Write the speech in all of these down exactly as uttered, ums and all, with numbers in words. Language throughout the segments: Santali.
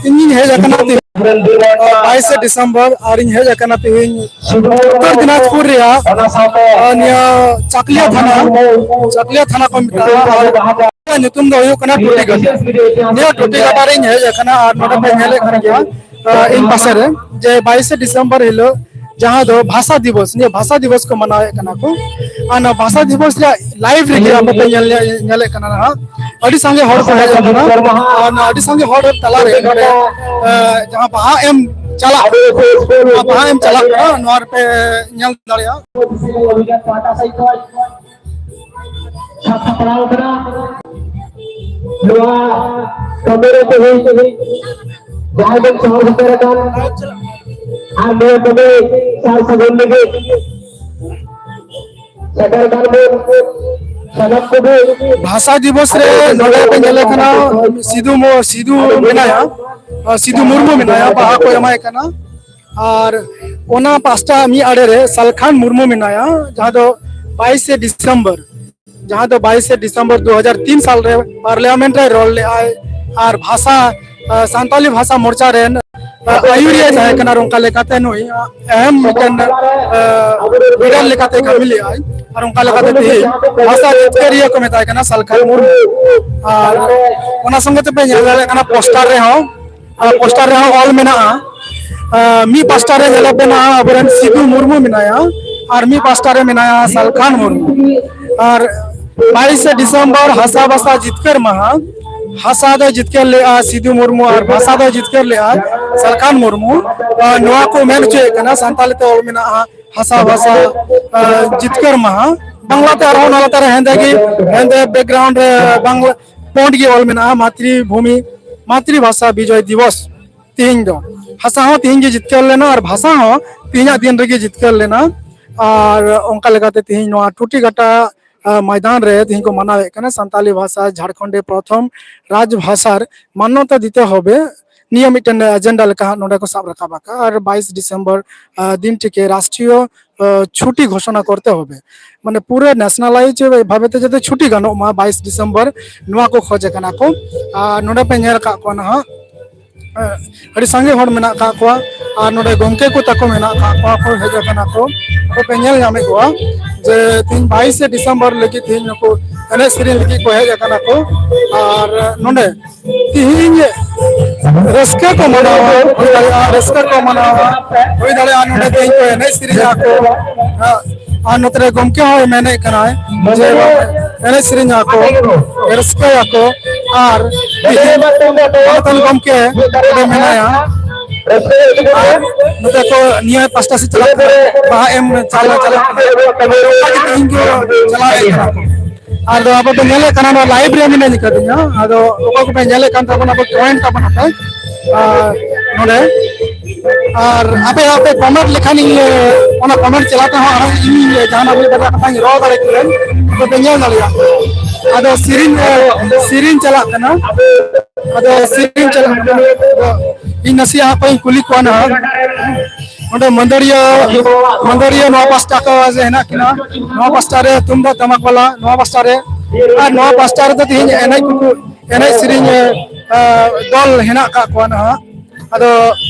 ᱤᱧᱤᱧ ᱦᱮᱡ ᱟᱠᱟᱱᱟ ᱛᱮᱦᱮᱧ, ᱵᱟᱭᱤᱥᱮ ᱰᱤᱥᱮᱢᱵᱚᱨ, ᱟᱨ ᱤᱧ ᱦᱮᱡ ᱟᱠᱟᱱᱟ ᱛᱮᱦᱮᱧ ᱩᱛᱛᱚᱨ ᱫᱤᱱᱟᱡᱽᱯᱩᱨ ᱨᱮᱭᱟᱜ, ᱟᱨ ᱱᱤᱭᱟᱹ ᱪᱟᱠᱞᱤᱭᱟ ᱛᱷᱟᱱᱟ, ᱪᱟᱠᱞᱤᱭᱟ ᱛᱷᱟᱱᱟ ᱠᱚ ᱢᱮᱛᱟᱜᱼᱟ, ᱟᱨ ᱧᱩᱛᱩᱢ ᱫᱚ ᱦᱩᱭᱩᱜ ᱠᱟᱱᱟ ᱴᱩᱴᱤ ᱜᱟᱰᱟ᱾ ᱱᱤᱭᱟᱹ ᱴᱩᱴᱤ ᱜᱟᱰᱟ ᱨᱤᱧ ᱦᱮᱡ ᱟᱠᱟᱱᱟ, ᱟᱨ ᱱᱚᱰᱮ ᱯᱮ ᱧᱮᱞᱮᱫ ᱠᱟᱱ ᱜᱮᱭᱟ, ᱟᱨ ᱤᱧ ᱯᱟᱥᱮ ᱨᱮ, ᱡᱮ ᱵᱟᱭᱤᱥᱮ ᱰᱤᱥᱮᱢᱵᱚᱨ ᱦᱤᱞᱳᱜ ᱡᱟᱦᱟᱸ ᱫᱚ ᱵᱷᱟᱥᱟ ᱫᱤᱵᱚᱥ, ᱱᱤᱭᱟᱹ ᱵᱷᱟᱥᱟ ᱫᱤᱵᱚᱥ ᱠᱚ ᱢᱟᱱᱟᱣᱮᱫ ᱠᱟᱱᱟ ᱠᱚ᱾ ᱟᱨ ᱱᱚᱣᱟ ᱵᱷᱟᱥᱟ ᱫᱤᱵᱚᱥ ᱨᱮᱭᱟᱜ ᱞᱟᱭᱤᱵᱷ ᱨᱮᱜᱮ ᱟᱵᱚ ᱯᱮ ᱧᱮᱞ, ᱧᱮᱞᱮᱫ ᱠᱟᱱᱟ ᱱᱟᱦᱟᱜ, ᱟᱹᱰᱤ ᱥᱟᱸᱜᱮ ᱦᱚᱲ ᱠᱚ ᱦᱮᱡ ᱟᱠᱟᱱᱟ᱾ ᱟᱨ ᱱᱚᱣᱟ ᱟᱹᱰᱤ ᱥᱟᱸᱜᱮ ᱦᱚᱲ ᱛᱟᱞᱟᱨᱮ ᱱᱚᱰᱮ, ᱮ, ᱡᱟᱦᱟᱸ ᱵᱟᱦᱟ ᱮᱢ ᱪᱟᱞᱟᱜ, ᱱᱚᱣᱟ ᱵᱟᱦᱟ ᱮᱢ ᱪᱟᱞᱟᱜ ᱠᱟᱱᱟ, ᱱᱚᱣᱟ ᱨᱮᱯᱮ ᱧᱮᱞ ᱫᱟᱲᱮᱭᱟᱜᱼᱟ᱾ ᱥᱟᱯᱲᱟᱣ ᱠᱟᱱᱟ᱾ ᱱᱚᱣᱟ ᱠᱟᱹᱢᱤ ᱨᱮ ᱛᱮᱦᱮᱧ ᱡᱟᱦᱟᱸᱭ ᱵᱚᱱ ᱥᱚᱦᱚᱨ ᱥᱮᱴᱮᱨ ᱟᱠᱟᱱ ᱟᱨ ᱱᱚᱣᱟ ᱠᱟᱹᱢᱤ ᱥᱟᱨ ᱥᱟᱹᱜᱩᱱ ᱞᱟᱹᱜᱤᱫ ᱥᱮᱴᱮᱨ ᱟᱠᱟᱱ ᱵᱚᱱ ᱥᱟᱱᱟᱢ ᱠᱚᱜᱮ᱾ ᱵᱷᱟᱥᱟ ᱫᱤᱵᱚᱥ ᱨᱮ ᱱᱚᱰᱮ ᱯᱮ ᱧᱮᱞᱮ ᱠᱟᱱᱟ, ᱥᱤᱫᱩ ᱢᱩ-, ᱥᱤᱫᱩ ᱢᱮᱱᱟᱭᱟ, ᱥᱤᱫᱩ ᱢᱩᱨᱢᱩ ᱢᱮᱱᱟᱭᱟ, ᱵᱟᱦᱟ ᱠᱚ ᱮᱢᱟᱭ ᱠᱟᱱᱟ᱾ ᱟᱨ ᱚᱱᱟ ᱯᱟᱥᱴᱟ ᱢᱤᱫ ᱟᱲᱮ ᱨᱮ ᱥᱟᱞᱠᱷᱟᱱ ᱢᱩᱨᱢᱩ ᱢᱮᱱᱟᱭᱟ, ᱡᱟᱦᱟᱸ ᱫᱚ ᱵᱟᱭᱤᱥᱮ ᱰᱤᱥᱮᱢᱵᱚᱨ, ᱡᱟᱦᱟᱸ ᱫᱚ ᱵᱟᱭᱤᱥᱮ ᱰᱤᱥᱮᱢᱵᱚᱨ ᱫᱩ ᱦᱟᱡᱟᱨ ᱛᱤᱱ ᱥᱟᱞ ᱨᱮ ᱯᱟᱨᱞᱤᱭᱟᱢᱮᱱᱴ ᱨᱮ ᱨᱚᱲ ᱞᱮᱫᱟᱭ ᱟᱨ ᱵᱷᱟᱥᱟ, ᱟ, ᱥᱟᱱᱛᱟᱞᱤ ᱵᱷᱟᱥᱟ ᱢᱚᱨᱪᱟ ᱨᱮᱱ, ᱟ, ᱟᱹᱭᱩᱨᱤᱭᱟᱹ ᱛᱟᱦᱮᱸ ᱠᱟᱱᱟ᱾ ᱟᱨ ᱚᱱᱠᱟ ᱞᱮᱠᱟᱛᱮ ᱱᱩᱭ ᱮᱦᱮᱢ ᱢᱤᱫᱴᱮᱱ, ᱟ, ᱞᱤᱰᱟᱨ ᱞᱮᱠᱟᱛᱮ ᱠᱟᱹᱢᱤ ᱞᱮᱫᱟᱭ᱾ ᱟᱨ ᱚᱱᱠᱟ ᱞᱮᱠᱟᱛᱮ ᱛᱮᱦᱮᱧ ᱵᱷᱟᱥᱟ ᱡᱤᱛᱠᱟᱹᱨᱤᱭᱟᱹ ᱠᱚ ᱢᱮᱛᱟᱭ ᱠᱟᱱᱟ ᱥᱟᱞᱠᱷᱟᱱ ᱢᱩᱨᱢᱩ᱾ ᱟᱨ ᱚᱱᱟ ᱥᱚᱸᱜᱮ ᱛᱮᱯᱮ ᱧᱮᱞ ᱫᱟᱲᱮᱭᱟᱜ ᱠᱟᱱᱟ ᱯᱳᱥᱴᱟᱨ ᱨᱮᱦᱚᱸ, ᱟᱨ ᱯᱳᱥᱴᱟᱨ ᱨᱮᱦᱚᱸ ᱚᱞ ᱢᱮᱱᱟᱜᱼᱟ᱾ ᱟᱨ ᱢᱤᱫ ᱯᱟᱥᱴᱟ ᱨᱮ ᱧᱮᱞᱚᱜ ᱠᱟᱱᱟ ᱟᱵᱚᱨᱮᱱ ᱥᱤᱫᱩ ᱢᱩᱨᱢᱩ ᱢᱮᱱᱟᱭᱟ, ᱟᱨ ᱢᱤᱫ ᱯᱟᱥᱴᱟ ᱨᱮ ᱢᱮᱱᱟᱭᱟ ᱥᱟᱞᱠᱷᱟᱱ ᱢᱩᱨᱢᱩ᱾ ᱟᱨ ᱵᱟᱭᱤᱥᱮ ᱰᱤᱥᱮᱢᱵᱚᱨ ᱦᱟᱥᱟ ᱵᱷᱟᱥᱟ ᱡᱤᱛᱠᱟᱹᱨ ᱢᱟᱦᱟ, ᱦᱟᱥᱟ ᱫᱚᱭ ᱡᱤᱛᱠᱟᱹᱨ ᱞᱮᱜᱼᱟ ᱥᱤᱫᱩ ᱢᱩᱨᱢᱩ ᱟᱨ ᱵᱷᱟᱥᱟ ᱫᱚᱭ ᱡᱤᱛᱠᱟᱹᱨ ᱞᱮᱜᱼᱟ ᱥᱟᱞᱠᱷᱟᱱ ᱢᱩᱨᱢᱩ᱾ ᱟᱨ ᱱᱚᱣᱟ ᱠᱚ ᱢᱮᱱ ᱦᱚᱪᱚᱭᱮᱫ ᱠᱟᱱᱟ, ᱥᱟᱱᱛᱟᱲᱤ ᱛᱮ ᱚᱞ ᱢᱮᱱᱟᱜᱼᱟ ᱦᱟᱥᱟ ᱵᱷᱟᱥᱟ, ᱟᱨ ᱡᱤᱛᱠᱟᱹᱨ ᱢᱟᱦᱟ᱾ ᱵᱟᱝᱞᱟᱛᱮ ᱟᱨᱦᱚᱸ ᱚᱱᱟ ᱞᱟᱛᱟᱨ ᱨᱮ ᱦᱮᱸᱫᱮ ᱜᱮ, ᱦᱮᱸᱫᱮ ᱵᱮᱠᱜᱨᱟᱣᱩᱱᱰ ᱨᱮ ᱵᱟᱝᱞᱟ ᱯᱚᱱᱰ ᱜᱮ ᱚᱞ ᱢᱮᱱᱟᱜᱼᱟ, ᱢᱟᱛᱨᱤᱵᱷᱩᱢᱤ, ᱢᱟᱛᱨᱤᱵᱷᱟᱥᱟ ᱵᱤᱡᱚᱭ ᱫᱤᱵᱚᱥ᱾ ᱛᱮᱦᱮᱧ ᱫᱚ ᱦᱟᱥᱟ ᱦᱚᱸ ᱛᱮᱦᱮᱧ ᱜᱮ ᱡᱤᱛᱠᱟᱹᱨ ᱞᱮᱱᱟ ᱟᱨ ᱵᱷᱟᱥᱟ ᱦᱚᱸ ᱛᱮᱦᱮᱧᱟᱜ ᱫᱤᱱ ᱨᱮᱜᱮ ᱡᱤᱛᱠᱟᱹᱨ ᱞᱮᱱᱟ᱾ ᱟᱨ ᱚᱱᱠᱟ ᱞᱮᱠᱟᱛᱮ ᱛᱮᱦᱮᱧ ᱱᱚᱣᱟ ᱴᱩᱴᱤ ᱜᱟᱴᱟ, ᱟ, ᱢᱚᱭᱫᱟᱱ ᱨᱮ ᱛᱮᱦᱮᱧ ᱠᱚ ᱢᱟᱱᱟᱣᱮᱫ ᱠᱟᱱᱟ ᱥᱟᱱᱛᱟᱞᱤ ᱵᱷᱟᱥᱟ ᱡᱷᱟᱲᱠᱷᱚᱸᱰ ᱨᱮ ᱯᱨᱚᱛᱷᱚᱢ ᱨᱟᱡᱽ ᱵᱷᱟᱥᱟᱨ ᱢᱟᱱᱱᱚᱛᱟ ᱫᱤᱛᱮ ᱦᱚᱵᱮ᱾ ᱱᱤᱭᱟᱹ ᱢᱤᱫᱴᱮᱱ ᱮᱡᱮᱱᱰᱟ ᱞᱮᱠᱟ ᱦᱟᱸᱜ ᱱᱚᱰᱮ ᱠᱚ ᱥᱟᱵ ᱨᱟᱠᱟᱵ ᱟᱠᱟᱫᱼᱟ᱾ ᱟᱨ ᱵᱟᱭᱤᱥ ᱰᱤᱥᱮᱢᱵᱚᱨ, ᱟ, ᱫᱤᱱ ᱴᱤᱠᱮ ᱨᱟᱥᱴᱨᱤᱭᱚ, ᱟ, ᱪᱷᱩᱴᱤ ᱜᱷᱳᱥᱚᱱᱟ ᱠᱚᱨᱛᱮ ᱦᱚᱵᱮ, ᱢᱟᱱᱮ ᱯᱩᱨᱟᱹ ᱱᱮᱥᱱᱟᱞᱟᱭᱤᱡᱽ ᱵᱷᱟᱵᱮ ᱛᱮ ᱡᱟᱛᱮ ᱪᱷᱩᱴᱤ ᱜᱟᱱᱚᱜ ᱢᱟ ᱵᱟᱭᱤᱥ ᱰᱤᱥᱮᱢᱵᱚᱨ, ᱱᱚᱣᱟ ᱠᱚ ᱠᱷᱚᱡ ᱟᱠᱟᱱᱟ ᱠᱚ᱾ ᱟᱨ ᱱᱚᱰᱮ ᱯᱮ ᱧᱮᱞ ᱟᱠᱟᱫ ᱠᱚᱣᱟ ᱱᱟᱦᱟᱜ, ᱟᱹᱰᱤ ᱥᱟᱸᱜᱮ ᱦᱚᱲ ᱢᱮᱱᱟᱜ ᱟᱠᱟᱫ ᱠᱚᱣᱟ᱾ ᱟᱨ ᱱᱚᱰᱮ ᱜᱚᱢᱠᱮ ᱠᱚ ᱛᱟᱠᱚ ᱢᱮᱱᱟᱜ ᱟᱠᱟᱫ ᱠᱚᱣᱟ, ᱠᱚ ᱦᱮᱡ ᱟᱠᱟᱱᱟ ᱠᱚ᱾ ᱟᱯᱮ ᱯᱮ ᱧᱮᱞ ᱧᱟᱢᱮᱫ ᱠᱚᱣᱟ ᱡᱮ ᱛᱮᱦᱮᱧ ᱵᱟᱭᱤᱥᱮ ᱰᱤᱥᱮᱢᱵᱚᱨ ᱞᱟᱹᱜᱤᱫ ᱛᱮᱦᱮᱧ ᱱᱩᱠᱩ ᱮᱱᱮᱡ ᱥᱮᱨᱮᱧ ᱞᱟᱹᱜᱤᱫ ᱠᱚ ᱦᱮᱡ ᱟᱠᱟᱱᱟ ᱠᱚ᱾ ᱟᱨ ᱱᱚᱰᱮ ᱛᱮᱦᱮᱧ ᱨᱟᱹᱥᱠᱟᱹ ᱠᱚ ᱢᱟᱱᱟᱣᱟ, ᱦᱩᱭ ᱫᱟᱲᱮᱭᱟᱜᱼᱟ ᱨᱟᱹᱥᱠᱟᱹ ᱠᱚ ᱢᱟᱱᱟᱣᱟ, ᱦᱩᱭ ᱫᱟᱲᱮᱭᱟᱜᱼᱟ ᱱᱚᱰᱮ ᱛᱮᱦᱮᱧ ᱠᱚ ᱮᱱᱮᱡ ᱥᱮᱨᱮᱧᱟ ᱠᱚ᱾ ᱟᱨ ᱱᱚᱛᱮ ᱨᱮ ᱜᱚᱢᱠᱮ ᱦᱚᱸᱭ ᱢᱮᱱᱮᱫ ᱠᱟᱱᱟᱭ ᱡᱮ ᱮᱱᱮᱡ ᱥᱮᱨᱮᱧᱟ ᱠᱚ, ᱨᱟᱹᱥᱠᱟᱹᱭᱟ ᱠᱚ᱾ ᱟᱨ ᱛᱮᱦᱮᱧ ᱢᱟᱱᱚᱛᱟᱱ ᱜᱚᱢᱠᱮ ᱱᱚᱰᱮ ᱢᱮᱱᱟᱭᱟ᱾ ᱟᱨ ᱱᱚᱛᱮ ᱠᱚ ᱱᱤᱭᱟᱹ ᱯᱟᱥᱴᱟ ᱥᱮᱫ ᱪᱟᱞᱟᱜ ᱠᱟᱱᱟ, ᱵᱟᱦᱟ ᱮᱢ ᱪᱟᱞᱟᱣ ᱪᱟᱞᱟᱜ ᱠᱟᱱᱟ᱾ ᱚᱱᱠᱟ ᱜᱮ ᱛᱮᱦᱮᱧ ᱠᱚ ᱪᱟᱞᱟᱣ ᱦᱮᱡ ᱠᱟᱱᱟ ᱠᱚ᱾ ᱟᱫᱚ ᱟᱵᱚ ᱫᱚ ᱧᱮᱞᱮᱫ ᱠᱟᱱᱟ, ᱱᱚᱣᱟ ᱞᱟᱭᱤᱵᱷ ᱨᱮ ᱢᱮᱱᱟᱹᱧ ᱠᱟᱫᱤᱧᱟ᱾ ᱟᱫᱚ ᱚᱠᱚᱭ ᱠᱚᱯᱮ ᱧᱮᱞᱮᱫ ᱠᱟᱱ ᱛᱟᱵᱚᱱᱟ, ᱟᱵᱚ ᱡᱚᱭᱮᱱ ᱛᱟᱵᱚᱱᱟ ᱯᱮ᱾ ᱟᱨ ᱱᱚᱰᱮ, ᱟᱨ ᱟᱯᱮ ᱟᱯᱮ ᱠᱚᱢᱮᱱᱴ ᱞᱮᱠᱷᱟᱱ ᱤᱧ ᱚᱱᱟ ᱠᱚᱢᱮᱱᱴ ᱪᱟᱞᱟᱜ ᱛᱮᱦᱚᱸ ᱟᱨᱦᱚᱸ ᱤᱧ ᱡᱟᱦᱟᱱᱟᱜ ᱢᱤᱫ ᱵᱟᱨᱭᱟ ᱠᱟᱛᱷᱟᱧ ᱨᱚᱲ ᱫᱟᱲᱮ ᱠᱮᱭᱟ, ᱟᱫᱚ ᱯᱮ ᱧᱮᱞ ᱫᱟᱲᱮᱭᱟᱜᱼᱟ᱾ ᱟᱫᱚ ᱥᱮᱨᱮᱧ, ᱥᱮᱨᱮᱧ ᱪᱟᱞᱟᱜ ᱠᱟᱱᱟ᱾ ᱟᱫᱚ ᱥᱮᱨᱮᱧ ᱪᱟᱞᱟᱜ ᱠᱟᱱᱟ᱾ ᱟᱫᱚ ᱤᱧ ᱱᱟᱥᱮᱭᱟᱜ ᱦᱟᱸᱜ ᱠᱚᱧ ᱠᱩᱞᱤ ᱠᱚᱣᱟ ᱱᱟᱦᱟᱜ᱾ ᱱᱚᱰᱮ ᱢᱟᱹᱫᱟᱹᱲᱤᱭᱟᱹ, ᱢᱟᱹᱫᱟᱹᱲᱤᱭᱟᱹ ᱱᱚᱣᱟ ᱯᱟᱥᱴᱟ ᱠᱚ ᱡᱮ ᱦᱮᱱᱟᱜ ᱠᱤᱱᱟ, ᱱᱚᱣᱟ ᱯᱟᱥᱴᱟ ᱨᱮ ᱛᱩᱢᱫᱟᱜ ᱴᱟᱢᱟᱠ ᱵᱟᱞᱟ, ᱱᱚᱣᱟ ᱯᱟᱥᱴᱟ ᱨᱮ, ᱟᱨ ᱱᱚᱣᱟ ᱯᱟᱥᱴᱟ ᱨᱮᱫᱚ ᱛᱮᱦᱮᱧ ᱮᱱᱮᱡ ᱠᱚᱠᱚ, ᱮᱱᱮᱡ ᱥᱮᱨᱮᱧ, ᱮ, ᱫᱚᱞ ᱦᱮᱱᱟᱜ ᱟᱠᱟᱫ ᱠᱚᱣᱟ ᱱᱟᱦᱟᱜ᱾ ᱟᱫᱚ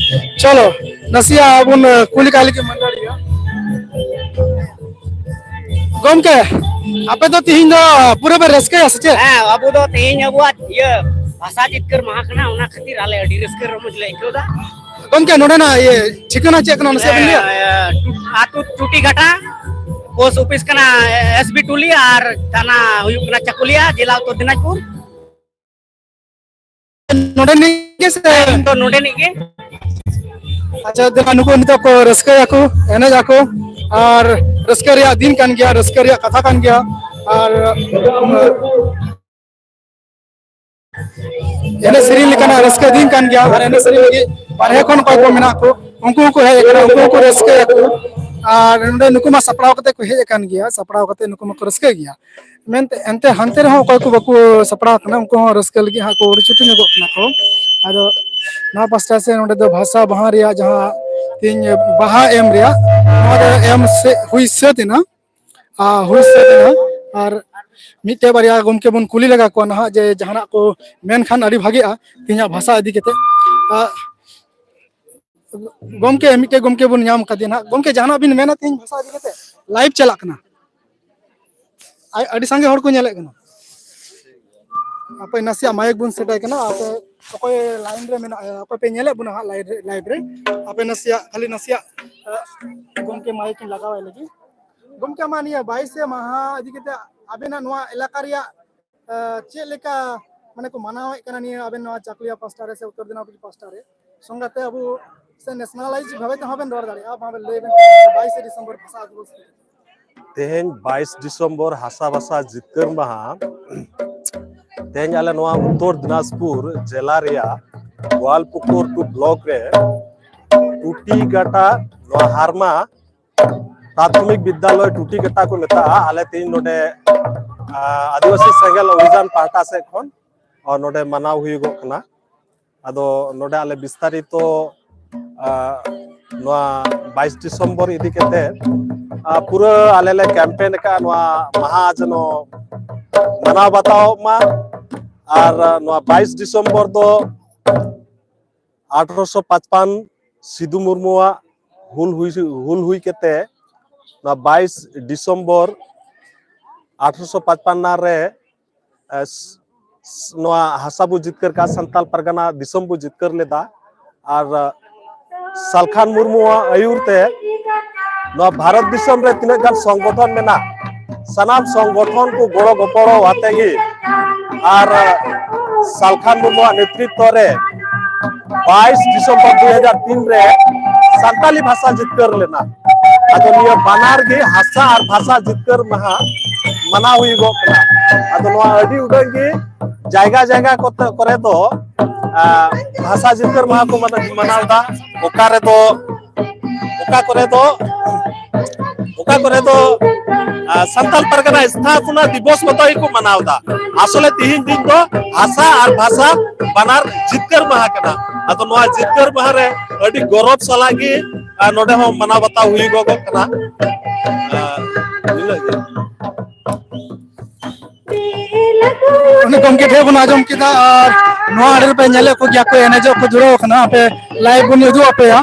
ᱪᱚᱞᱚ ᱱᱟᱥᱮᱭᱟᱜ ᱵᱚᱱ ᱠᱩᱞᱤ ᱠᱟᱜ ᱞᱮᱜᱮ ᱢᱟᱹᱫᱟᱹᱲᱤᱭᱟᱹ᱾ ᱜᱚᱢᱠᱮ, ᱟᱯᱮ ᱫᱚ ᱛᱤᱦᱤᱧ ᱫᱚ ᱯᱩᱨᱟᱹ ᱯᱮ ᱨᱟᱹᱥᱠᱟᱹᱭᱟ ᱥᱮ ᱪᱮᱫ? ᱦᱮᱸ, ᱟᱵᱚ ᱫᱚ ᱛᱮᱦᱮᱧ ᱟᱵᱚᱣᱟᱜ ᱤᱭᱟᱹ ᱵᱷᱟᱥᱟ ᱡᱤᱛᱠᱟᱹᱨ ᱢᱟᱦᱟ ᱠᱟᱱᱟ, ᱚᱱᱟ ᱠᱷᱟᱹᱛᱤᱨ ᱟᱞᱮ ᱟᱹᱰᱤ ᱨᱟᱹᱥᱠᱟᱹ ᱨᱚᱢᱚᱡᱽ ᱞᱮ ᱟᱹᱭᱠᱟᱹᱣ ᱮᱫᱟ᱾ ᱜᱚᱢᱠᱮ, ᱱᱚᱰᱮᱱᱟᱜ ᱤᱭᱟᱹ ᱴᱷᱤᱠᱟᱹᱱᱟ ᱪᱮᱫ ᱠᱟᱱᱟ, ᱱᱟᱥᱮᱭᱟᱜ ᱵᱮᱱ ᱞᱟᱹᱭᱟ? ᱦᱮᱸ, ᱟᱹᱛᱩ ᱪᱩᱴᱤ ᱜᱷᱟᱴᱟ, ᱯᱳᱥᱴ ᱚᱯᱷᱤᱥ ᱠᱟᱱᱟ ᱮᱥ ᱵᱤ ᱴᱩᱞᱤ, ᱟᱨ ᱛᱷᱟᱱᱟ ᱦᱩᱭᱩᱜ ᱠᱟᱱᱟ ᱪᱟᱠᱩᱞᱤᱭᱟ, ᱡᱮᱞᱟ ᱩᱛᱛᱚᱨ ᱫᱤᱱᱟᱡᱽᱯᱩᱨ᱾ ᱱᱚᱰᱮᱱᱤᱡ ᱜᱮ ᱥᱮ? ᱤᱧ ᱫᱚ ᱱᱚᱰᱮᱱᱤᱡ ᱜᱮ᱾ ᱟᱪᱪᱷᱟ, ᱫᱮᱞᱟ, ᱱᱩᱠᱩ ᱱᱤᱛᱚᱜ ᱠᱚ ᱨᱟᱹᱥᱠᱟᱹᱭᱟᱠᱚ, ᱮᱱᱮᱡ ᱟᱠᱚ, ᱟᱨ ᱨᱟᱹᱥᱠᱟᱹ ᱨᱮᱭᱟᱜ ᱫᱤᱱ ᱠᱟᱱ ᱜᱮᱭᱟ, ᱨᱟᱹᱥᱠᱟᱹ ᱨᱮᱭᱟᱜ ᱠᱟᱛᱷᱟ ᱠᱟᱱ ᱜᱮᱭᱟ᱾ ᱟᱨ ᱮᱱᱮᱡ ᱥᱮᱨᱮᱧ ᱞᱮᱠᱟᱱᱟᱜ ᱨᱟᱹᱥᱠᱟᱹ ᱫᱤᱱ ᱠᱟᱱ ᱜᱮᱭᱟ, ᱟᱨ ᱮᱱᱮᱡ ᱥᱮᱨᱮᱧ ᱞᱟᱹᱜᱤᱫ ᱵᱟᱨᱦᱮ ᱠᱷᱚᱱ ᱚᱠᱚᱭ ᱠᱚ ᱢᱮᱱᱟᱜ ᱠᱚ, ᱩᱱᱠᱩ ᱦᱚᱸᱠᱚ ᱦᱮᱡ ᱟᱠᱟᱱᱟ, ᱩᱱᱠᱩ ᱦᱚᱸᱠᱚ ᱨᱟᱹᱥᱠᱟᱹᱭᱟᱠᱚ᱾ ᱟᱨ ᱱᱚᱰᱮ ᱱᱩᱠᱩ ᱢᱟ ᱥᱟᱯᱲᱟᱣ ᱠᱟᱛᱮ ᱠᱚ ᱦᱮᱡ ᱟᱠᱟᱱ ᱜᱮᱭᱟ, ᱥᱟᱯᱲᱟᱣ ᱠᱟᱛᱮ ᱱᱩᱠᱩ ᱢᱟᱠᱚ ᱨᱟᱹᱥᱠᱟᱹᱭ ᱜᱮᱭᱟ᱾ ᱢᱮᱱᱛᱮ ᱮᱱᱛᱮ ᱦᱟᱱᱛᱮ ᱨᱮᱦᱚᱸ ᱚᱠᱚᱭ ᱠᱚ ᱵᱟᱠᱚ ᱥᱟᱯᱲᱟᱣ ᱠᱟᱱᱟ, ᱩᱱᱠᱩ ᱦᱚᱸ ᱨᱟᱹᱥᱠᱟᱹ ᱞᱟᱹᱜᱤᱫ ᱦᱟᱸᱜ ᱠᱚ ᱩᱰᱩᱠ ᱪᱷᱩᱴᱤ ᱧᱚᱜᱚᱜ ᱠᱟᱱᱟ ᱠᱚ᱾ ᱟᱫᱚ ᱱᱚᱣᱟ ᱯᱟᱥᱴᱟ ᱥᱮ ᱱᱚᱰᱮ ᱫᱚ ᱵᱷᱟᱥᱟ ᱵᱟᱦᱟ ᱨᱮᱭᱟᱜ ᱡᱟᱦᱟᱸ ᱛᱮᱦᱮᱧ ᱵᱟᱦᱟ ᱮᱢ ᱨᱮᱭᱟᱜ, ᱱᱚᱣᱟ ᱫᱚ ᱮᱢ ᱥᱮ ᱦᱩᱭ ᱥᱟᱹᱛ ᱮᱱᱟ᱾ ᱟᱨ ᱦᱩᱭ ᱥᱟᱹᱛ ᱮᱱᱟ᱾ ᱟᱨ ᱢᱤᱫᱴᱮᱡ ᱵᱟᱨᱭᱟ ᱜᱚᱢᱠᱮ ᱵᱚᱱ ᱠᱩᱞᱤ ᱞᱮᱜᱟ ᱠᱚᱣᱟ ᱱᱟᱦᱟᱜ, ᱡᱮ ᱡᱟᱦᱟᱱᱟᱜ ᱠᱚ ᱢᱮᱱᱠᱷᱟᱱ ᱟᱹᱰᱤ ᱵᱷᱟᱜᱮᱜᱼᱟ ᱛᱮᱦᱮᱧᱟᱜ ᱵᱷᱟᱥᱟ ᱤᱫᱤ ᱠᱟᱛᱮ᱾ ᱜᱚᱢᱠᱮ, ᱢᱤᱫᱴᱮᱡ ᱜᱚᱢᱠᱮ ᱵᱚᱱ ᱧᱟᱢ ᱠᱟᱫᱮᱭᱟ ᱱᱟᱦᱟᱜ᱾ ᱜᱚᱢᱠᱮ, ᱡᱟᱦᱟᱱᱟᱜ ᱵᱤᱱ ᱢᱮᱱᱟ ᱛᱮᱦᱮᱧ ᱵᱷᱟᱥᱟ ᱤᱫᱤ ᱠᱟᱛᱮ? ᱞᱟᱭᱤᱵᱷ ᱪᱟᱞᱟᱜ ᱠᱟᱱᱟ᱾ ᱟᱭ-, ᱟᱹᱰᱤ ᱥᱟᱸᱜᱮ ᱦᱚᱲ ᱠᱚ ᱧᱮᱞᱮᱫ ᱠᱟᱱᱟ᱾ ᱟᱯᱮ ᱱᱟᱥᱮᱭᱟᱜ ᱢᱟᱭᱤᱠ ᱵᱚᱱ ᱥᱮᱴᱟᱭ ᱠᱟᱱᱟ᱾ ᱟᱯᱮ ᱚᱠᱚᱭ ᱞᱟᱭᱤᱱ ᱨᱮ ᱢᱮᱱᱟᱜ, ᱚᱠᱚᱭ ᱯᱮ ᱧᱮᱞᱮᱫ ᱵᱚᱱᱟ ᱦᱟᱸᱜ ᱞᱟᱭᱤᱵᱷ ᱨᱮ, ᱞᱟᱭᱤᱵᱷ ᱨᱮ, ᱟᱯᱮ ᱱᱟᱥᱮᱭᱟᱜ, ᱠᱷᱟᱹᱞᱤ ᱱᱟᱥᱮᱭᱟᱜ, ᱮ, ᱜᱚᱢᱠᱮ ᱢᱟᱭᱤᱠ ᱤᱧ ᱞᱟᱜᱟᱣᱟᱭ ᱞᱟᱹᱜᱤᱫ᱾ ᱜᱚᱢᱠᱮ, ᱟᱢᱟᱜ ᱱᱤᱭᱟᱹ ᱵᱟᱭᱤᱥᱮ ᱢᱟᱦᱟ ᱤᱫᱤ ᱠᱟᱛᱮ ᱟᱵᱮᱱᱟᱜ ᱱᱚᱣᱟ ᱮᱞᱟᱠᱟ ᱨᱮᱭᱟᱜ, ᱮ, ᱪᱮᱫ ᱞᱮᱠᱟ, ᱢᱟᱱᱮ, ᱠᱚ ᱢᱟᱱᱟᱣᱮᱫ ᱠᱟᱱᱟ ᱱᱤᱭᱟᱹ ᱟᱵᱮᱱ ᱱᱚᱣᱟ ᱪᱟᱠᱩᱞᱤᱭᱟ ᱯᱟᱥᱴᱟ ᱨᱮ ᱥᱮ ᱩᱛᱛᱚᱨ ᱫᱤᱱᱟᱡᱽᱯᱩᱨ ᱯᱟᱥᱴᱟ ᱨᱮ? ᱥᱚᱸᱜᱮᱛᱮ ᱟᱵᱚ ᱥᱮ ᱱᱮᱥᱱᱟᱞᱟᱭᱤᱡᱽ ᱵᱷᱟᱵᱮ ᱛᱮᱦᱚᱸ ᱵᱮᱱ ᱨᱚᱲ ᱫᱟᱲᱮᱭᱟᱜᱼᱟ, ᱢᱟ ᱵᱮᱱ ᱞᱟᱹᱭ ᱵᱮᱱ ᱵᱟᱭᱤᱥᱮ ᱰᱤᱥᱮᱢᱵᱚᱨ ᱵᱷᱟᱥᱟ ᱫᱤᱵᱚᱥ᱾ ᱛᱮᱦᱮᱧ ᱵᱟᱭᱤᱥ ᱰᱤᱥᱮᱢᱵᱚᱨ ᱦᱟᱥᱟ ᱵᱷᱟᱥᱟ ᱡᱤᱛᱠᱟᱹᱨ ᱢᱟᱦᱟ᱾ ᱛᱮᱦᱮᱧ ᱟᱞᱮ ᱱᱚᱣᱟ ᱩᱛᱛᱚᱨ ᱫᱤᱱᱟᱡᱽᱯᱩᱨ ᱡᱮᱞᱟ ᱨᱮᱭᱟᱜ ᱜᱳᱣᱟᱞᱯᱩᱠᱩᱨ ᱴᱩ ᱵᱞᱚᱠ ᱨᱮ ᱴᱩᱴᱤ ᱜᱟᱴᱟ, ᱱᱚᱣᱟ ᱦᱟᱨᱢᱟ ᱯᱨᱟᱛᱷᱚᱢᱤᱠ ᱵᱤᱫᱽᱫᱟᱞᱚᱭ ᱴᱩᱴᱤ ᱜᱟᱴᱟ ᱠᱚ ᱢᱮᱛᱟᱜᱼᱟ᱾ ᱟᱞᱮ ᱛᱮᱦᱮᱧ ᱱᱚᱰᱮ, ᱟ, ᱟᱹᱫᱤᱵᱟᱹᱥᱤ ᱥᱮᱸᱜᱮᱞ ᱚᱵᱷᱤᱡᱟᱱ ᱯᱟᱦᱴᱟ ᱥᱮᱫ ᱠᱷᱚᱱ, ᱟ, ᱱᱚᱰᱮ ᱢᱟᱱᱟᱣ ᱦᱩᱭᱩᱜᱚᱜ ᱠᱟᱱᱟ᱾ ᱟᱫᱚ ᱱᱚᱰᱮ ᱟᱞᱮ ᱵᱤᱥᱛᱟᱨᱤᱛᱚ, ᱟ, ᱱᱚᱣᱟ ᱵᱟᱭᱤᱥ ᱰᱤᱥᱮᱢᱵᱚᱨ ᱤᱫᱤ ᱠᱟᱛᱮ, ᱟ, ᱯᱩᱨᱟᱹ ᱟᱞᱮ ᱞᱮ ᱠᱮᱢᱯᱮᱱ ᱟᱠᱟᱫᱼᱟ ᱱᱚᱣᱟ ᱢᱟᱦᱟ ᱡᱮᱱᱚ ᱢᱟᱱᱟᱣ ᱵᱟᱛᱟᱣᱚᱜ ᱢᱟ᱾ ᱟᱨ, ᱟ, ᱱᱚᱣᱟ ᱵᱟᱭᱤᱥ ᱰᱤᱥᱮᱢᱵᱚᱨ ᱫᱚ ᱟᱴᱷᱨᱚᱥᱚ ᱯᱟᱸᱪᱯᱟᱱ ᱥᱤᱫᱩ ᱢᱩᱨᱢᱩᱣᱟᱜ ᱦᱩᱞ ᱦᱩᱭ, ᱦᱩᱞ ᱦᱩᱭ ᱠᱟᱛᱮ ᱱᱚᱣᱟ ᱵᱟᱭᱤᱥ ᱰᱤᱥᱮᱢᱵᱚᱨ ᱟᱴᱷᱨᱚᱥᱚ ᱯᱟᱸᱪᱯᱟᱱᱱᱟ ᱨᱮ, ᱮ, ᱥ-, ᱥ-, ᱱᱚᱣᱟ ᱦᱟᱥᱟ ᱵᱚ ᱡᱤᱛᱠᱟᱹᱨ ᱠᱟᱜᱼᱟ, ᱥᱟᱱᱛᱟᱞ ᱯᱟᱨᱜᱟᱱᱟ ᱫᱤᱥᱚᱢ ᱵᱚ ᱡᱤᱛᱠᱟᱹᱨ ᱞᱮᱫᱟ᱾ ᱟᱨ, ᱮ, ᱥᱟᱞᱠᱷᱟᱱ ᱢᱩᱨᱢᱩᱣᱟᱜ ᱟᱹᱭᱩᱨ ᱛᱮ ᱱᱚᱣᱟ ᱵᱷᱟᱨᱚᱛ ᱫᱤᱥᱚᱢ ᱨᱮ ᱛᱤᱱᱟᱹᱜ ᱜᱟᱱ ᱥᱚᱝᱜᱚᱴᱷᱚᱱ ᱢᱮᱱᱟᱜ, ᱥᱟᱱᱟᱢ ᱥᱚᱝᱜᱚᱴᱷᱚᱱ ᱠᱚ ᱜᱚᱲᱚ ᱜᱚᱯᱚᱲᱚ ᱟᱛᱮ ᱜᱮ ᱟᱨ ᱥᱟᱞᱠᱷᱟᱱ ᱢᱩᱨᱢᱩᱣᱟᱜ ᱱᱮᱛᱨᱤᱛᱵ ᱨᱮ ᱵᱟᱭᱤᱥ ᱰᱤᱥᱮᱢᱵᱚᱨ ᱫᱩ ᱦᱟᱡᱟᱨ ᱛᱤᱱ ᱨᱮ ᱥᱟᱱᱛᱟᱞᱤ ᱵᱷᱟᱥᱟ ᱡᱤᱛᱠᱟᱹᱨ ᱞᱮᱱᱟ᱾ ᱟᱫᱚ ᱱᱤᱭᱟᱹ ᱵᱟᱱᱟᱨ ᱜᱮ ᱦᱟᱥᱟ ᱟᱨ ᱵᱷᱟᱥᱟ ᱡᱤᱛᱠᱟᱹᱨ ᱢᱟᱦᱟ ᱢᱟᱱᱟᱣ ᱦᱩᱭᱩᱜᱚᱜ ᱠᱟᱱᱟ᱾ ᱟᱫᱚ ᱱᱚᱣᱟ ᱟᱹᱰᱤ ᱩᱰᱟᱹᱝ ᱜᱮ ᱡᱟᱭᱜᱟ ᱡᱟᱭᱜᱟ ᱠᱚᱛᱮ, ᱠᱚᱨᱮ ᱫᱚ, ᱟ, ᱵᱷᱟᱥᱟ ᱡᱤᱛᱠᱟᱹᱨ ᱢᱟᱦᱟ ᱠᱚ ᱢᱟᱱᱟ-, ᱢᱟᱱᱟᱣ ᱮᱫᱟ᱾ ᱚᱠᱟ ᱨᱮᱫᱚ, ᱚᱠᱟ ᱠᱚᱨᱮ ᱫᱚ, ᱚᱠᱟ ᱠᱚᱨᱮ ᱫᱚ, ᱟ, ᱥᱟᱱᱛᱟᱞ ᱯᱟᱨᱜᱟᱱᱟ ᱥᱛᱷᱟᱯᱚᱱᱟ ᱫᱤᱵᱚᱥ ᱢᱚᱛᱚ ᱜᱮᱠᱚ ᱢᱟᱱᱟᱣ ᱮᱫᱟ᱾ ᱟᱥᱚᱞᱮ ᱛᱤᱦᱤᱧ ᱫᱤᱱ ᱫᱚ ᱦᱟᱥᱟ ᱟᱨ ᱵᱷᱟᱥᱟ ᱵᱟᱱᱟᱨ ᱡᱤᱛᱠᱟᱹᱨ ᱢᱟᱦᱟ ᱠᱟᱱᱟ᱾ ᱟᱫᱚ ᱱᱚᱣᱟ ᱡᱤᱛᱠᱟᱹᱨ ᱢᱟᱦᱟ ᱨᱮ ᱟᱹᱰᱤ ᱜᱚᱨᱚᱵᱽ ᱥᱟᱞᱟᱜ ᱜᱮ, ᱟ, ᱱᱚᱰᱮ ᱦᱚᱸ ᱢᱟᱱᱟᱣ ᱵᱟᱛᱟᱣ ᱦᱩᱭᱩᱜᱚᱜ ᱠᱟᱱᱟ᱾ ᱟ, ᱱᱤᱱᱟᱹᱜ ᱜᱮ᱾ ᱩᱱᱤ ᱜᱚᱢᱠᱮ ᱴᱷᱮᱱ ᱵᱚᱱ ᱟᱸᱡᱚᱢ ᱠᱮᱫᱟ᱾ ᱟᱨ ᱱᱚᱣᱟ ᱟᱲᱮ ᱨᱮᱯᱮ ᱧᱮᱞᱮᱫ ᱠᱚᱜᱮᱭᱟ ᱠᱚ ᱮᱱᱮᱡᱚᱜ ᱠᱚ ᱫᱷᱩᱨᱟᱹᱣ ᱟᱠᱟᱱᱟ᱾ ᱟᱯᱮ ᱞᱟᱭᱤᱵᱷ ᱵᱚᱱ ᱩᱫᱩᱜ ᱟᱯᱮᱭᱟ᱾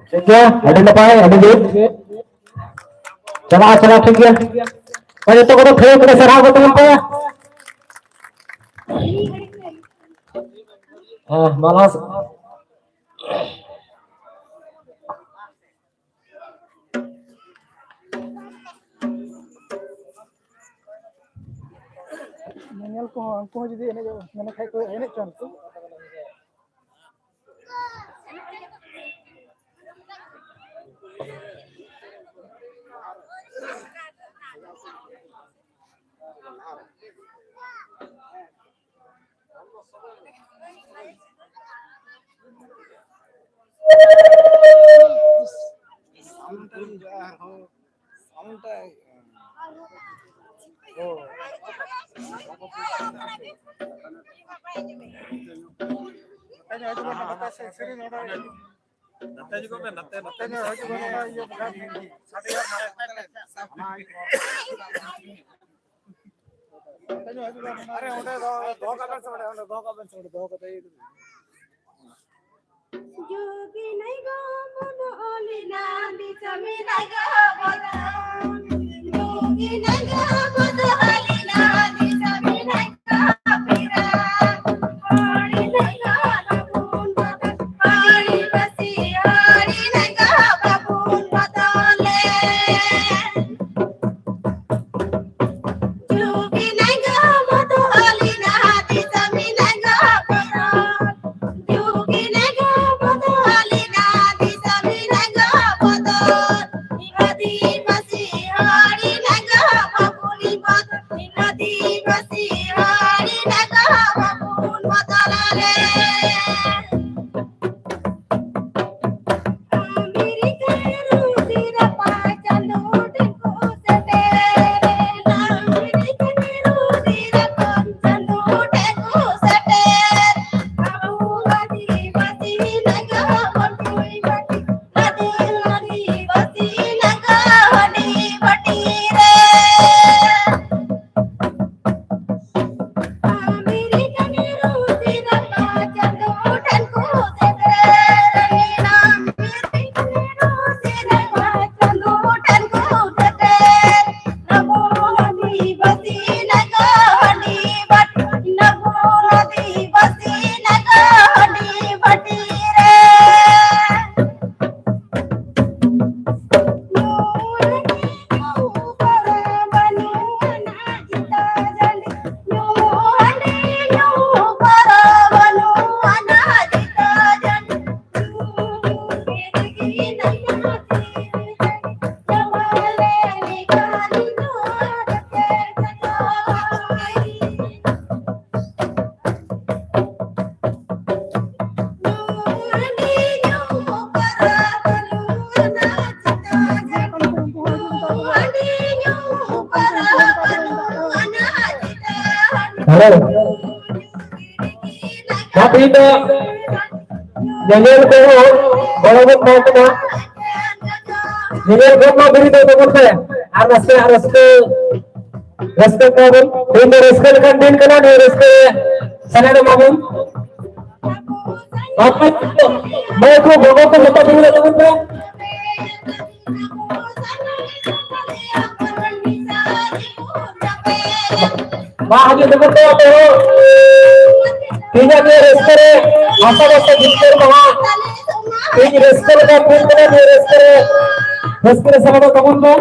ᱴᱷᱤᱠ ᱜᱮᱭᱟ, ᱟᱹᱰᱤ ᱱᱟᱯᱟᱭ, ᱟᱹᱰᱤ ᱡᱩᱛ᱾ ᱪᱟᱞᱟᱜᱼᱟ, ᱪᱟᱞᱟᱜᱼᱟ, ᱴᱷᱤᱠ ᱜᱮᱭᱟ᱾ ᱦᱳᱭ, ᱡᱚᱛᱚ ᱠᱚᱫᱚ ᱛᱷᱟᱹᱭᱟᱹ ᱠᱚᱨᱮ ᱥᱟᱨᱦᱟᱣ ᱠᱚ ᱛᱟᱵᱚᱱ ᱯᱮ᱾ ᱦᱮᱸ, ᱢᱟ ᱞᱟᱦᱟ ᱥᱮᱫ᱾ ᱧᱮᱧᱮᱞ ᱠᱚᱦᱚᱸ, ᱩᱱᱠᱩ ᱦᱚᱸ ᱡᱩᱫᱤ ᱮᱱᱮᱡ ᱢᱮᱱᱮ ᱠᱷᱟᱡ ᱠᱚ ᱮᱱᱮᱡ ᱪᱚᱱ ᱠᱚ᱾ ᱱᱟᱛᱮ ᱦᱤᱡᱩᱜ ᱢᱮ, ᱱᱟᱛᱮ, ᱱᱟᱛᱮ ᱧᱚᱜ ᱦᱤᱡᱩᱜ ᱢᱮ, ᱱᱚᱰᱮ ᱤᱭᱟᱹ ᱵᱟᱠᱷᱟᱱ ᱥᱟᱰᱮᱭᱟ᱾ ᱟᱨᱮ, ᱚᱸᱰᱮ ᱫᱚᱦᱚ, ᱫᱚᱦᱚ ᱠᱟᱜ ᱵᱮᱱ ᱥᱮ, ᱚᱸᱰᱮ, ᱚᱸᱰᱮ ᱫᱚᱦᱚ ᱠᱟᱜ ᱵᱮᱱ ᱥᱮ, ᱚᱸᱰᱮ ᱫᱚᱦᱚ ᱠᱟᱛᱮ ᱤᱭᱟᱹ ᱠᱟᱛᱮ᱾ ᱡᱩᱜᱤ ᱱᱟᱭᱜᱟ ᱵᱚᱫᱚᱞᱤᱱᱟ ᱫᱤᱥᱚᱢᱤ ᱱᱟᱭᱜᱟ ᱵᱚᱫᱚᱞ᱾ ᱡᱩᱜᱤ ᱱᱟᱭᱜᱟ ᱵᱚᱫᱚᱞᱤᱱᱟ ᱫᱤᱥᱚᱢᱤ ᱱᱟᱭᱜᱟ ᱯᱤᱨᱟ᱾ ᱦᱟᱹᱲᱤ ᱱᱟᱭᱜᱟ ᱵᱟᱵᱩᱱ ᱵᱚᱫᱚᱞ, ᱦᱟᱹᱲᱤ ᱵᱟᱥᱤ ᱦᱟᱹᱲᱤ ᱱᱟᱭᱜᱟ ᱵᱟᱵᱩᱱ ᱵᱚᱫᱚᱞᱮ᱾ ᱡᱩᱜᱤ ᱱᱟᱭᱜᱟ ᱵᱚᱫᱚᱞᱤᱱᱟ ᱫᱤᱥᱚᱢᱤ ᱱᱟᱭᱜᱟ ᱯᱤᱨᱟ᱾ ᱡᱩᱜᱤ ᱱᱟᱭᱜᱟ ᱵᱚᱫᱚᱞᱤᱱᱟ ᱫᱤᱥᱚᱢᱤ ᱱᱟᱭᱜᱟ ᱵᱚᱫᱚᱞ᱾ ᱟᱹᱫᱤᱵᱟᱹᱥᱤ ᱦᱟᱹᱲᱤ ᱱᱟᱭᱜᱟ ᱵᱟᱵᱩᱱ ᱵᱚᱫᱚᱞ᱾ ᱟᱹᱫᱤᱵᱟᱹᱥᱤ ᱦᱟᱹᱲᱤ ᱱᱟᱭᱜᱟ ᱵᱟᱵᱩᱱ ᱵᱚᱫᱚᱞ ᱨᱮ᱾ ᱟᱢᱮᱨᱤᱠᱟ ᱨᱩᱥᱤ ᱨᱟᱯᱟ ᱪᱟᱸᱫᱳ ᱴᱷᱮᱱ ᱠᱚ ᱥᱮᱴᱮᱨ᱾ ᱟᱢᱮᱨᱤᱠᱟ ᱨᱩᱥᱤ ᱨᱟᱯᱟ ᱪᱟᱸᱫᱳ ᱴᱷᱮᱱ ᱠᱚ ᱥᱮᱴᱮᱨ᱾ ᱟᱵᱚ ᱟᱹᱫᱤᱵᱟᱹᱥᱤ ᱱᱟᱜᱟᱢ ᱵᱟᱹᱴᱤ ᱵᱟᱹᱴᱤ, ᱟᱹᱫᱤᱵᱟᱹᱥᱤ ᱱᱟᱜᱟᱢ ᱵᱟᱹᱴᱤ ᱵᱟᱹᱴᱤ ᱨᱮ᱾ ᱟᱢᱮᱨᱤᱠᱟᱱ ᱨᱩᱥᱤ ᱨᱟᱯᱟ ᱪᱟᱸᱫᱳ ᱴᱷᱮᱱ ᱠᱚ ᱥᱮᱴᱮᱨ ᱮᱱᱟ᱾ ᱟᱢᱮᱨᱤᱠᱟᱱ ᱨᱩᱥᱤ ᱨᱟᱯᱟ ᱪᱟᱸᱫᱳ ᱴᱷᱮᱱ ᱠᱚ ᱥᱮᱴᱮᱨ᱾ ᱟᱵᱚ ᱟᱹᱫᱤᱵᱟᱹᱥᱤ ᱱᱟᱜᱟᱢ ᱦᱟᱺᱰᱤ ᱵᱟᱹᱴᱤ, ᱟᱵᱚ ᱟᱹᱫᱤᱵᱟᱹᱥᱤ ᱱᱟᱜᱟᱢ ᱦᱟᱺᱰᱤ ᱵᱟᱹᱴᱤ ᱨᱮ᱾ ᱦᱮᱞᱳ᱾ ᱢᱟ ᱛᱮᱦᱮᱧ ᱫᱚ ᱧᱮᱧᱮᱞ ᱠᱚ ᱜᱚᱲᱚ ᱵᱚᱱ ᱮᱢᱟ ᱠᱚ ᱢᱟ᱾ ᱧᱮᱧᱮᱞ ᱠᱚ ᱢᱟ ᱵᱤᱨᱤᱫ ᱛᱟᱵᱚᱱ ᱯᱮ᱾ ᱟᱨ ᱱᱟᱥᱮᱭᱟᱜ ᱨᱟᱹᱥᱠᱟᱹ, ᱨᱟᱹᱥᱠᱟᱹ ᱠᱚᱣᱟ ᱵᱚᱱ᱾ ᱛᱮᱦᱮᱧ ᱫᱚ ᱨᱟᱹᱥᱠᱟᱹ ᱞᱮᱠᱟᱱ ᱫᱤᱱ ᱠᱟᱱᱟ, ᱱᱤᱭᱟᱹ ᱨᱟᱹᱥᱠᱟᱹ ᱨᱮ ᱥᱮᱞᱮᱫᱚᱜ ᱢᱟᱵᱚᱱ᱾ ᱟᱯᱮ ᱢᱟᱹᱭ ᱠᱚ, ᱵᱟᱹᱵᱩ ᱠᱚ, ᱡᱚᱛᱚ ᱫᱩᱲᱩᱵ ᱛᱟᱵᱚᱱ ᱯᱮ᱾ ᱢᱟ ᱦᱤᱡᱩᱜ ᱛᱟᱵᱚᱱ ᱯᱮ ᱟᱯᱮ ᱦᱚᱸ᱾ ᱛᱮᱦᱮᱧᱟᱜ ᱱᱤᱭᱟᱹ ᱨᱟᱹᱥᱠᱟᱹ ᱨᱮ ᱵᱷᱟᱥᱟ ᱵᱷᱟᱥᱟ ᱡᱤᱛᱠᱟᱹᱨ ᱢᱟᱦᱟ᱾ ᱛᱮᱦᱮᱧ ᱨᱟᱹᱥᱠᱟᱹ ᱞᱮᱠᱟ ᱫᱤᱱ ᱠᱟᱱᱟ, ᱱᱤᱭᱟᱹ ᱨᱟᱹᱥᱠᱟᱹ ᱨᱮ, ᱨᱟᱹᱥᱠᱟᱹ ᱨᱮ ᱥᱮᱞᱮᱫᱚᱜ ᱛᱟᱵᱚᱱ ᱯᱮ᱾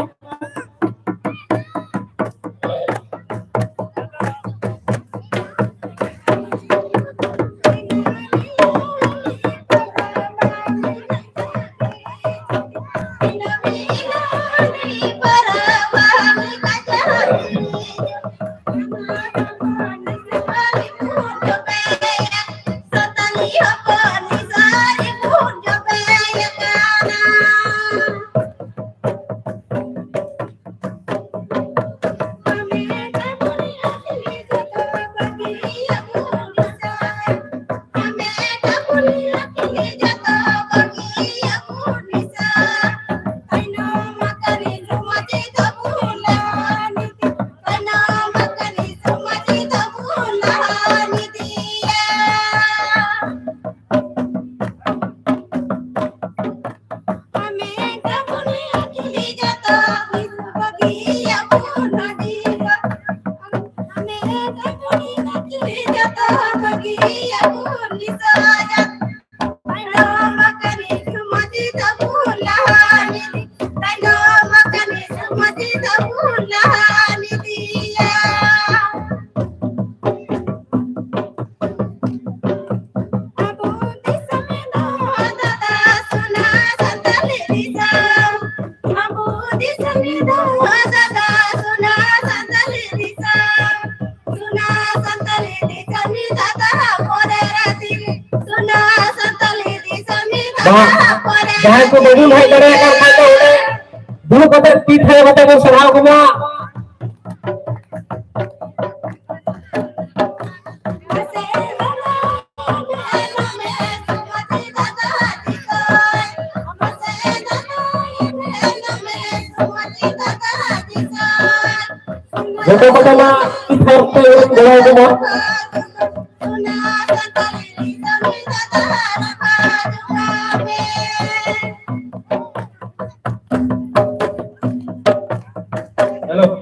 ᱡᱟᱦᱟᱸᱭ ᱠᱚ ᱵᱟᱵᱚᱱ ᱦᱮᱡ ᱫᱟᱲᱮᱭᱟᱜ ᱠᱟᱱ ᱠᱷᱟᱡ ᱫᱚ ᱚᱸᱰᱮ ᱫᱩᱲᱩᱵ ᱠᱟᱛᱮ ᱛᱤ ᱛᱷᱟᱭᱚ ᱠᱟᱛᱮ ᱵᱚᱱ ᱥᱟᱨᱦᱟᱣ ᱠᱚᱢᱟ᱾ ᱛᱟᱢᱟ, ᱛᱤᱥ ᱦᱚᱸ ᱯᱮ ᱜᱚᱲᱚ ᱟᱵᱚᱱᱟ᱾ ᱦᱮᱞᱳ᱾